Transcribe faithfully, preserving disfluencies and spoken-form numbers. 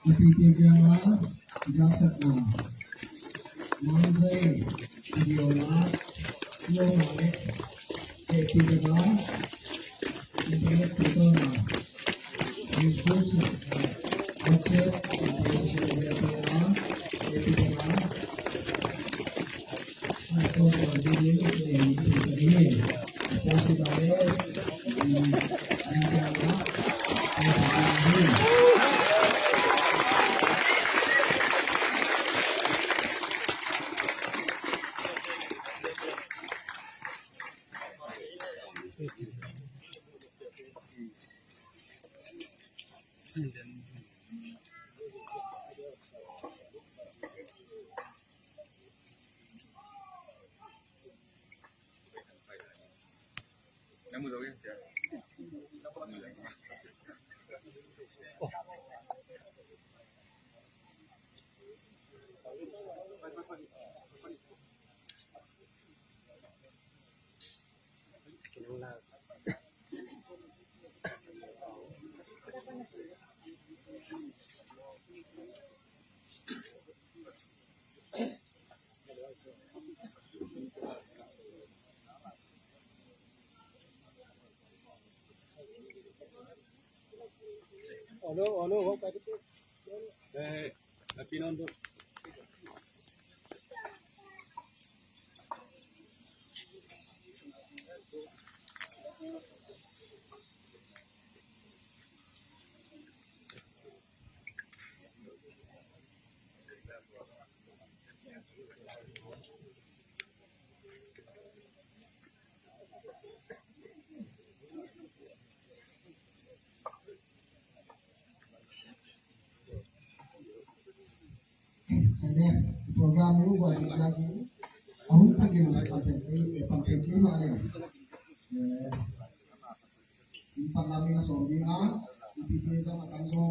Ipite kiangah zangsakna, Mangzai video la, Loma le Epitaka internet putona, Facebook, WhatsApp, social media pia, Epitaka Program lu buat lagi. Ahun takin panpek ni, panpek ni mana? Panpek ni na sorry na. Ipite zong akan so.